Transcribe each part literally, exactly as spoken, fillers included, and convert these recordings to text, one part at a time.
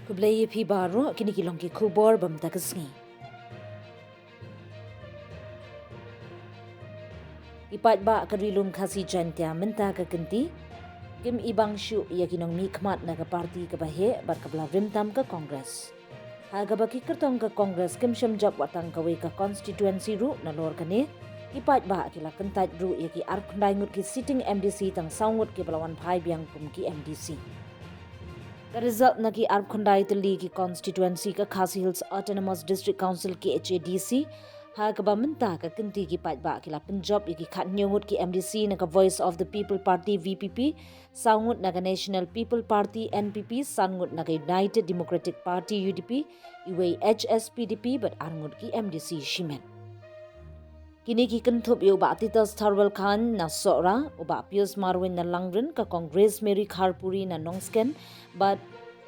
Khublei ïa phi baroh, kine ki long ki khubor ba mynta ka sngi. Ki paidbah ka Ri Lum Khasi Jaiñtia mynta ka kynti kim ibang shuh ïa ki nongmihkhmat na ka party kaba heh bad kaba la rim tam ka Congress. Ha kaba ki kyrtong ka Congress kim shym jop wat tang kawei ka constituency ruh, nalor kane ki paidbah ki la kyntait ruh ïa ki arphew khyndai ngut ki sitting M D C, tang saw ngut kiba la wan phai biang kum ki M D C. Ka result na ki arphew khyndai tylli ki constituency ka Khasi Hills Autonomous District Council, K H A D C, ha kaba mynta ka kynti ki paidbah ki la pynjop ïa ki khathynñiew ngut ki M D C na ka Voice of the People Party, V P P, saw ngut na ka National People Party, N P P, san ngut na ka United Democratic Party, U D P, iwei H S P D P bad ar ngut ki M D C shimet. Kine ki kynthup ïa u Bah Titus Tharwell Chyne na Sohra, u Bah Pius Marwein na Langrin, ka Kong Grace Mary Kharpuri na Nongsken bad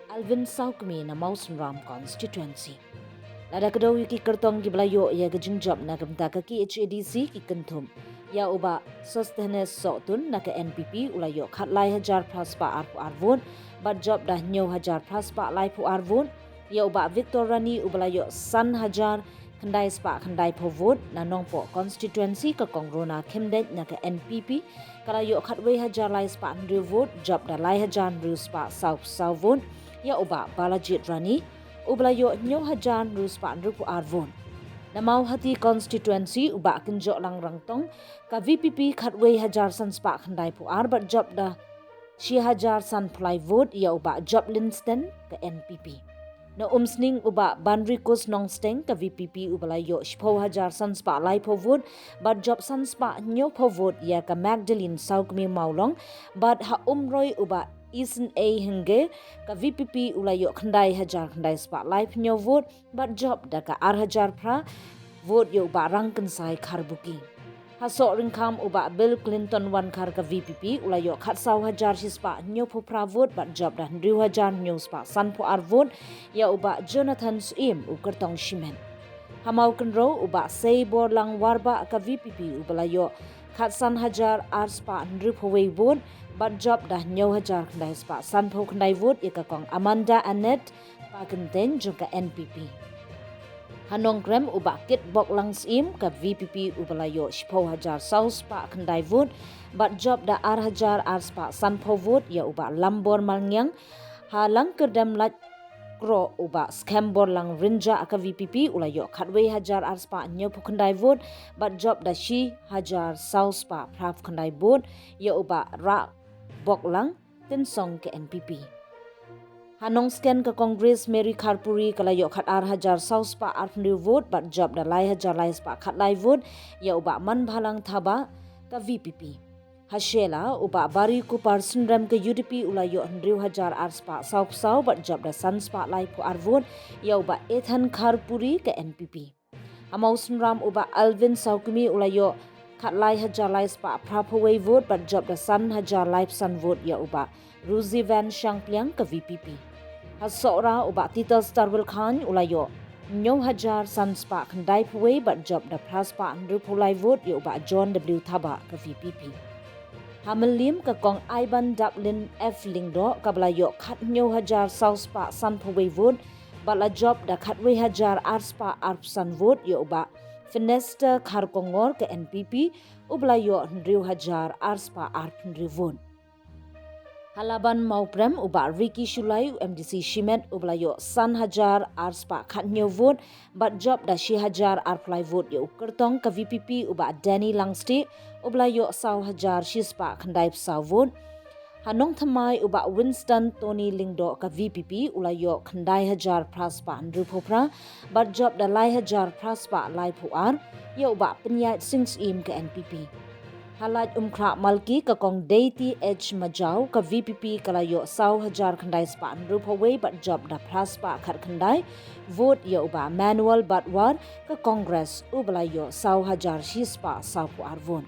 Alvin Sawkmie na Mawsynram constituency. Lada kdew ïa ki kyrtong kiba la ïoh ïa ka jingjop na ka bynta ka K H A D C, ki kynthup ïa u Bah Sosthenes Sohtun na ka N P P, u la ïoh khatlai hajar phra spah arphew ar vote bad jop da hynñiew hajar phra spah laiphew ar vote. Ïa u Bah Victor Rani, uba la ïoh san hajar khyndai spah khyndaiphew vote. Na Nongpoh constituency, ka Kong Rona Khymdeit na ka N P P ka la ïoh khatwei hajar lai spah hynriew vote, jop da lai hajar hynriew spah sawphew saw vote. Ïa u Bah Balajied Rani, uba la ïoh hynñiew hajar hynriew spah hynriewphew ar vote. Na Mawhati constituency, u Bah Kynjohlang Rangtong, ka V P P, khatwei hajar san spah khyndaiphew ar bad jop da shi hajar sanphew lai vote. Ïa u Bah Job Linsten, ka N P P. Na Umsning, u Bah Banrikus Nongsteng, ka V P P, uba la ïoh shiphew hajar san spah laiphew vote bad jop san spah hynñiewphew vote. Ïa ka Magdalene Sawkmie Mawlong bad ha Umroi, u Bah Isen A Hynge, ka V P P, u la ïoh khyndai hajar khyndai spah laiphew hynñiew vote bad jop da ka ar hajar phra vote. Ïa u Bah Rangkynsai Kharbuki. Ha Sohryngkham, u Bah Bill Clinton Wankhar, ka V P P, u la ïoh khatsaw hajar shi spah hynñiewphew phra vote bad jop da hynriew hajar hynñiew spah sanphew ar vote. Ïa u Bah Jonathan Syiem, u kyrtong shimet. Ha Mawkynrew, u Bah Seiborlang Warbah, ka V P P, uba la ïoh khatsan hajar ar spah hynriewphew wei vote bad jop da hynñiew hajar khyndai spah sanphew khyndai vote. Ïa ka Kong Amanda Annette Pakyntein jong ka N P P. Ha Nongkrem, u Bah Kitboklang Syiem, ka V P P, uba la ïoh shiphew hajar saw spah khyndai vote bad jop da ar hajar ar spah sanphew vote. Ïa u Bah Lambor Malngiang. Ha Langkyrdem Laitkroh, u Bah Skemborlang Rynjah, ka V P P, u la ïoh khatwei hajar ar spah hynñiewphew khyndai vote bad jop da shi hajar saw spah phraphew khyndai vote. Ïa u Bah Rahboklang Tynsong, ka N P P. Ha Nongsken, ka Kong Grace Mary Kharpuri ka la ïoh khatar hajar saw spah arphew hynriew vote bad jop da lai hajar lai spah khatlai vote. Ïa u Bah Manbhalang Thabah, ka V P P. Ha Shella, u Bah Barikupar Synrem, ka U D P, u la ïoh hynriew hajar ar spah sawphew saw bad jop da san spah laiphew ar vote. Ïa u Bah Ethan Kharpuri, ka N P P. Ha Mawsynram, u Bah Alvin Sawkmie u la ïoh khatlai hajar lai spah phraphew wei vote bad jop da san hajar laiphew san vote. Ïa u Bah Ruzivan Shangpliang, ka V P P. Ha Sohra, u Bah Titus Tharwell Chyne u la ïoh hynñiew hajar san spah khyndaiphew wei bad jop da phra spah hynriewphew lai vote. Ïa u Bah John W Thabah, ka V P P. Ha Mylliem, ka Kong Aibandaplin F Lyngdoh, kaba la ïoh khathynñiew hajar saw spah sanphew wei vote bad la jop da khatwei hajar ar spah arphew san vote. Ïa u Bah Fenester Kharkongor, ka N P P, uba la ïoh hynriew hajar ar spah arphew hynriew vote. Ha Laban Mawprem, u Bah Ricky Shullai, u M D C shimet, uba la ïoh san hajar ar spah khathynñiew vote bad jop da shi hajar arphew lai vote. Ïa u kyrtong ka V P P, u Bah Danny Langstieh, uba la ïoh saw hajar shi spah khyndaiphew saw vote. Ha Nongthymmai, u Bah Winston Tony Lyngdoh, ka V P P, u la ïoh khyndai hajar phra spah hynriewphew phra bad jop da lai hajar phra spah laiphew ar. Ïa u Bah Pynïaid Sing Syiem, ka N P P. Ha Laitumkhrah Malki, ka Kong Deiti H Majaw, ka V P P, ka la ïoh saw hajar khyndai spah hynriewphew wei bad jop da phra spah khatkhyndai vote. Ïa u Bah Manuel Batwar, ka Congress, uba la ïoh saw hajar shi spah sawphew ar vote.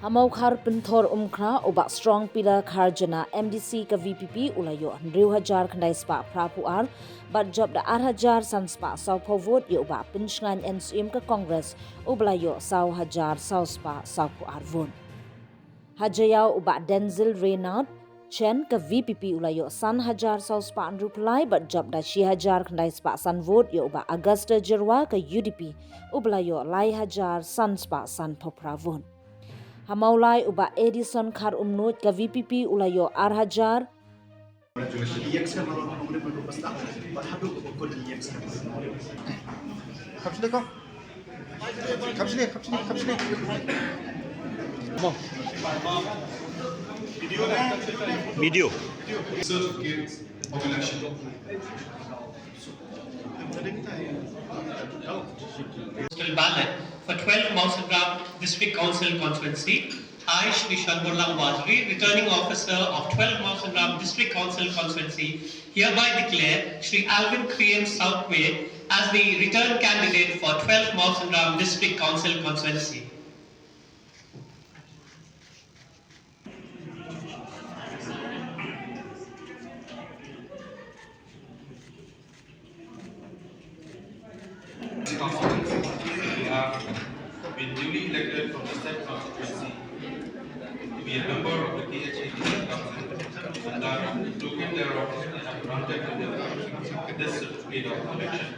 Ha Mawkhar Pynthor Umkhrah, u Bah Strongpiller Kharjana, M D C, ka V P P, u la ïoh hynriew hajar khyndai spah phraphew ar bad jop da ar hajar san spah sawphew vote. Ïa u Bah Pynshngaiñ N Syiem, ka Congress, uba la ïoh saw hajar saw spah sawphew ar vote. Ha Jaïaw, u Bah Denzil Reynard Chen ka V P P u la ïoh san hajar saw spah hynriew phew lai bad jop da shi hajar khyndai spah san vote ïa u Bah Augusta Jyrwa ka U D P, u ba la ïoh lai hajar san spah san phew phra vote. Ha Mawlai u Bah Edison Kharumnuid ka V P P u la ïoh ar hajar Khapsile ko. Khapsile, khapsile, khapsile. Mo. Video. Certificate of election. Postal ballot for twelve Mawsynram District Council constituency. I, Shri Shanborlam Wazri, Returning Officer of twelve Mawsynram District Council constituency, hereby declare Shri Alvin Kriem Southway as the return candidate for twelve Mawsynram District Council constituency. Council, you have been duly elected from the said constituency to be a member of the K H A D C Council, and that in token thereof I have granted to you this certificate of election.